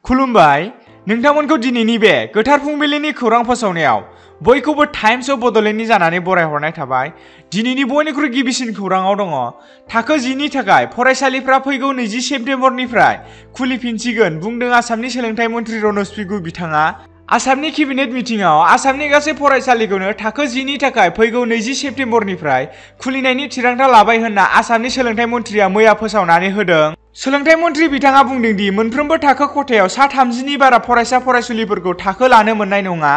खुलुमबाय नोंथांमोनखौ दिनैनि बे गोथार फुंबिलिनि खौरां फोसावनायाव बयखौबो टाइम्स अफ बड'लेण्डनि जानानै बरायहरनाय थाबाय। दिनैनि बयनिख्रुइ गिबिसिन खौराङाव दङ थाखो 10 नि थाखाय फरायसालिफ्रा फैगौ 20 सेप्तेम्बरनिफ्राय खुलिफिनसिगोन बुंदों आसामनि सोलोंथाइ मन्थ्रि रनज पेगु बिथाङा। आसामनि केबिनेट मिटिंआव आसामनि गासै फरायसालिखौनो थाखो 10 नि थाखाय फैगौ 20 सेप्तेम्बरनिफ्राय खुलिनायनि थिरांथा लाबाय होनना आसामनि सोलोंथाइ मन्थ्रिया मैया फोसावनानै होदों। सोलोंथाइ मन्थ्रि बिथाङा बुंदों दि मोनफ्रोमबो थाखो खथायाव सा 30 नि बारा फरायसा फरायसुलिफोरखौ थाखो लानो मोननाय नङा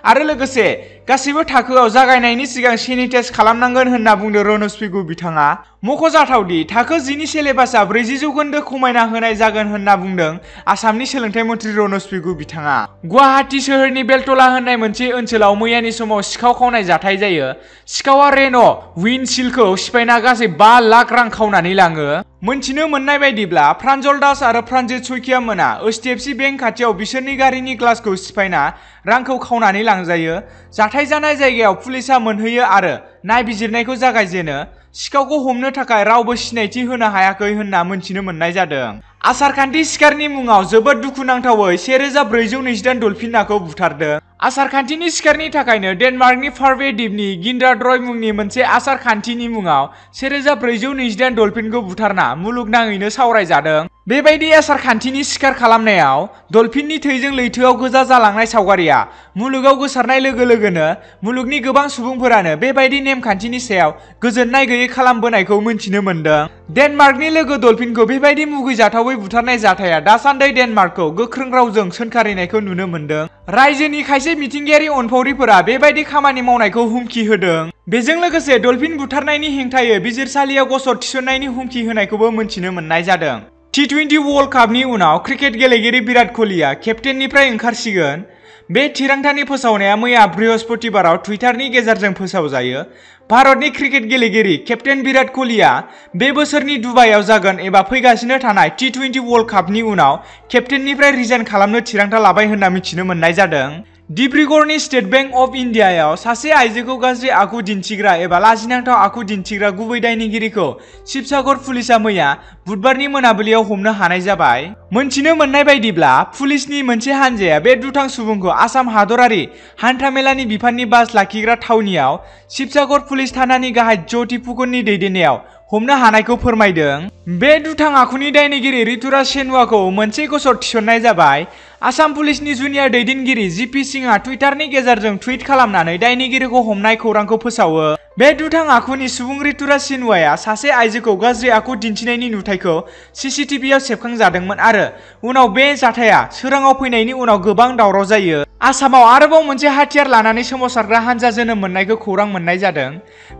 आरो लोगोसे गासैबो थाखोआव जागायनायनि सिगां सेनिटाइज खालामनांगोन होनना बुंदों रनज पेगु बिथाङा। मख'जाथावदि थाखो 10 नि सिलेबासआ 40% खमायना होनाय जागोन होनना बुंदों आसामनि सोलोंथाइ मन्थ्रि रनज पेगु बिथाङा। गुवाहाटी सोहोरनि बेलतला होननाय मोनसे ओनसोलाव मैयानि समाव सिखाव खावनाय जाथाय जायो। सिखावा रेन' विन्डशील्डखौ सिफायना गासै 5 लाख रां खावनानै लाङो। मोनथिनो मोननाय बायदिब्ला प्रान्जल दास आरो प्रानजित सइकिया मोना एचडिएफसी बेंक खाथियाव बिसोरनि गारिनि ग्लासखौ सिफायना रांखौ खावनानै लांजायो। जाथाय जानाय जायगायाव पुलिसा मोनहैयो आरो नायबिजिरनायखौ जागायजेनो। सिखावखौ हमनो थाखाय रावबो सिनायथि होनो हायाखै होनना मोनथिनो मोननाय जादों। आसारखान्थि सिखारनि मुङाव जोबोद दुखुनांथावै 1428 डल्फिन नाखौ बुथारदों। आसारखान्थिनि सिखारनि थाखायनो डेनमार्कनि फारवे द्वीपनि गिन्ड्राड्रय मुंनि मोनसे आसारखान्थिनि मुङाव 1428 डल्फिनखौ बुथारना मुलुगनाङैनो सावरायजादों। बेबायदि आसारखान्थिनि सिखार खालामनायाव डल्फिननि थैजों लैथोआव गोजा जालांनाय सावगारिया मुलुगाव गोसारनाय लोगो लोगोनो मुलुगनि गोबां सुबुंफोरानो बेबायदि नेमखान्थिनि सायाव गोजोननाय गैयै खालामबोनायखौ मोनथिनो मोनदों। डेनमार्कनि लोगो डल्फिनखौ बेबायदि मुगैजाथावै बुथारनाय जाथाया दासान्दि डेनमार्कखौ गोख्रों रावजों सोंखारिनायखौ नुनो मोनदों। रायजोनि खायसे मिथिंगायारि अनफावरिफोरा बेबायदि खामानि मावनायखौ हुमखि होदों। बेजों लोगोसे डल्फिन बुथारनायनि हेंथायै बिजिरसालियाव गसर थिसननायनि हुमखि होनायखौबो मोनथिनो मोननाय जादों। T20 वर्ल्ड कापनि उनाव क्रिकेट गेलेगिरि विराट क'हलीआ केप्टेननिफ्राय ओंखारसिगोन। बे थिरांथानि फोसावनाया मैया बृहस्पतिबाराव टुइटारनि गेजेरजों फोसावजायो। भारतनि क्रिकेट गेलेगिरि केप्टेन विराट क'हलीआ बे बोसोरनि दुबाइआव जागोन एबा फैगासिनो थानाय T20 वर्ल्ड कापनि उनाव केप्टेननिफ्राय रिजाइन खालामनो थिरांथा लाबाय होनना मिथिनो मोननाय जादों। डिब्रुगड़नि स्टेट बेंक अफ इन्डियायाव सासे आइजोखौ गाज्रि आखु दिन्थिग्रा एबा लाजिनांथाव आखु दिन्थिग्रा गुबै दायनिगिरिखौ शिबसागर पुलिसा मैया बुधबारनि मोनाबिलियाव हमनो हानाय जाबाय। मोनथिनो मोननाय बायदिब्ला पुलिसनि मोनसे हानजाया बे दुथां सुबुंखौ आसाम हादरारि हान्थामेलानि बिफाननि बास लाखिग्रा थावनियाव शिबसागर पुलिस थानानि गाहाय ज्योति फुकननि दैदेननायाव हमनो हानायखौ फोरमायदों। बे दुथां आखुनि दायनिगिरि ऋतुराज सेनुवाखौ मोनसे गसर थिसननाय जाबाय। आसाम पुलिसनि जुनियर दैदेनगिरि जीपी सिंहआ टुइटारनि गेजेरजों टुइट खालामनानै दायनिगिरिखौ हमनाय खौरांखौ फोसावो। बे दुथां आखुनि सुबुं ऋतुराज सेनुवाया सासे आइजोखौ गाज्रि आखु दिन्थिनायनि नुथायखौ सीसीटीवीआव सेबखांजादोंमोन आरो उनाव बे जाथाया सोराङाव फैनायनि उनाव गोबां दावराव जायो। आसामाव आरोबाव मोनसे हाथियार लानानै सोमावसारग्रा हानजा जोनोम मोननायखौ खौरां मोननाय जादों।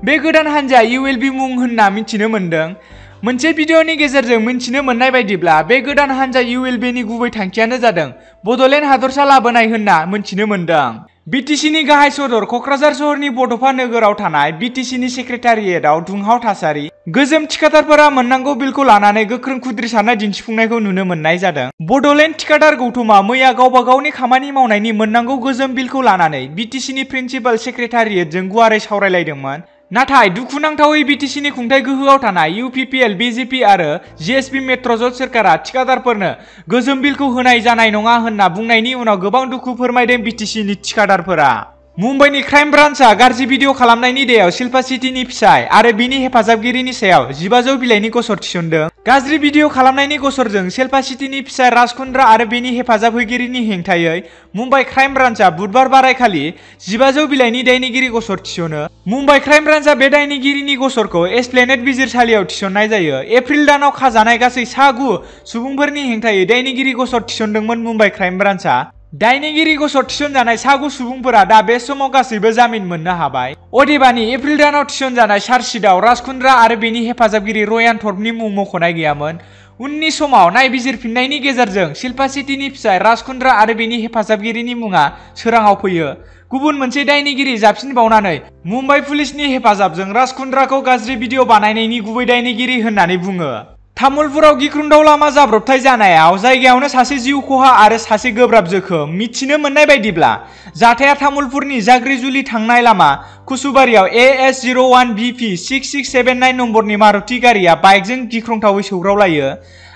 बे गोदान हानजाया ULB मुं होनना मिथिनो मोनदों। मोनसे भिडिअ'नि गेजेरजों मिथिनो मोननाय बायदिब्ला बे गोदान हानजा ULBनि गुबै थांखियानो जादों बड'लेण्ड हादरसा लाबोनाय होनना मिथिनो मोनदों। BTCनि गाहाय सदर क'क्राझार सोहोरनि बड'फा नोगोराव थानाय BTCनि सेक्रेटारियेटआव दुंहाव थासारि। गोजोम थिखादारफोरा मोननांगौ बिलखौ लानानै गोख्रों खुद्रिसारनाय दिन्थिफुंनायखौ नुनो मोननाय जादों। बड'लेण्ड थिखादार गौतमआ मैया गावबा गावनि खामानि मावनायनि मोननांगौ गोजोम बिलखौ लानानै BTCनि प्रिन्सिपाल सेक्रेटारियेटजों गुवारै सावरायलायदोंमोन। नाथाय दुखुनांथावै BTCनि खुंथाय गोहोआव थानाय UPPL, BJP आरो GSP मेट्र'ज'ट सोरखारा थिखादारफोरनो गोजोम बिलखौ होनाय जानाय नङा होनना बुंनायनि उनाव गोबां दुखु फोरमायदों BTCनि थिखादारफोरा। मुम्बाइनि क्राइम ब्रान्चआ गाज्रि भिडिअ खालामनायनि दायाव शिल्पा शेट्टीनि फिसाय आरो बिनि हेफाजाबगिरिनि सायाव 1500 बिलाइनि गसर थिसनदों। गाज्रि भिडिअ खालामनायनि गसरजों शिल्पा शेट्टीनि फिसाय राज कुन्द्रा आरो बिनि हेफाजाब होगिरिनि हेंथायै मुम्बाइ क्राइम ब्रान्चआ बुधबार बारायखालि 1500 बिलाइनि दायनिगिरि गसर थिसनो। मुम्बाइ क्राइम ब्रान्चआ बे दायनिगिरिनि गसरखौ एस्प्लेनेड बिजिरसालियाव थिसननाय जायो। एप्रिल दानाव खाजानाय गासै सा 9 सुबुंफोरनि हेंथायै दायनिगिरि गसर थिसनदोंमोन मुम्बाइ क्राइम ब्रान्चआ। दायनिगिरि गसर थिसनजानाय सा 9 सुबुंफोरा दा बे समाव गासैबो जामिन मोननो हाबाय। अदेबानि एप्रिल दानाव थिसनजानाय चार्जशीटआव राज कुन्द्रा आरो बिनि हेफाजाबगिरि रयान थर्पनि मुं मख'नाय गैयामोन। उननि समाव नायबिजिरफिननायनि गेजेरजों शिल्पा शेट्टीनि फिसाय राज कुन्द्रा आरो बिनि हेफाजाबगिरिनि मुङा सोराङाव फैयो। गुबुन मोनसे दायनिगिरि जाबसिनबावनानै मुम्बाइ पुलिसनि हेफाजाबजों राज कुन्द्राखौ गाज्रि भिडिअ बानायनायनि गुबै दायनिगिरि होननानै बुङो। तामुलपुराव गिख्रंथाव लामा जाब्रबथाय जानायाव जायगायावनो सासे जिउ खहा आरो सासे गोब्राब जोखोम। मिथिनो मोननाय बायदिब्ला जाथाया तामुलपुरनि जाग्रिजुलि थांनाय लामा कुसुबारियाव AS01BP 6679 नम्बरनि मारुति गारिया बाइकजों गिख्रंथावै सौग्रावलायो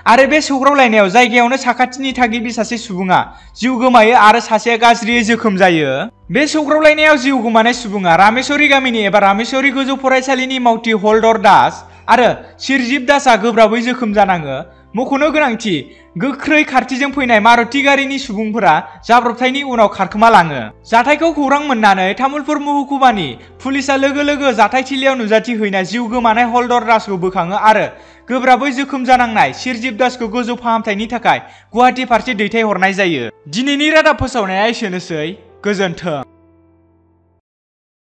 आरो बे सौग्रावलायनायाव जायगायावनो साखाथिनि थागिबि सासे सुबुङा जिउ गोमायो आरो सासेया गाज्रियै जोखोम जायो। बे सौग्रावलायनायाव जिउ गोमानाय सुबुङा रामेश्वरी गामिनि एबा रामेश्वरी गोजौ फरायसालिनि मावथि हलधर दास आरो शिरजित दासआ गोब्राबै जोखोम जानाङो। मख'नो गोनांथि, गोख्रै खारथिजों फैनाय मारुति गारिनि सुबुंफोरा जाब्रबथायनि उनाव खारखोमालाङो। जाथायखौ खौरां मोननानै तामुलपुर महकुमानि पुलिसआ लोगो लोगो जाथायथिलियाव नुजाथिहैना जिउ गोमानाय हलधर दासखौ बोखाङो आरो गोब्राबै जोखोम जानांनाय शिरजित दासखौ गोजौ फाहामथायनि थाखाय गुवाहाटी फारसे दैथायहरनाय जायो। दिनैनि रादाब फोसावनाया एसेनोसै। गोजोन्थों।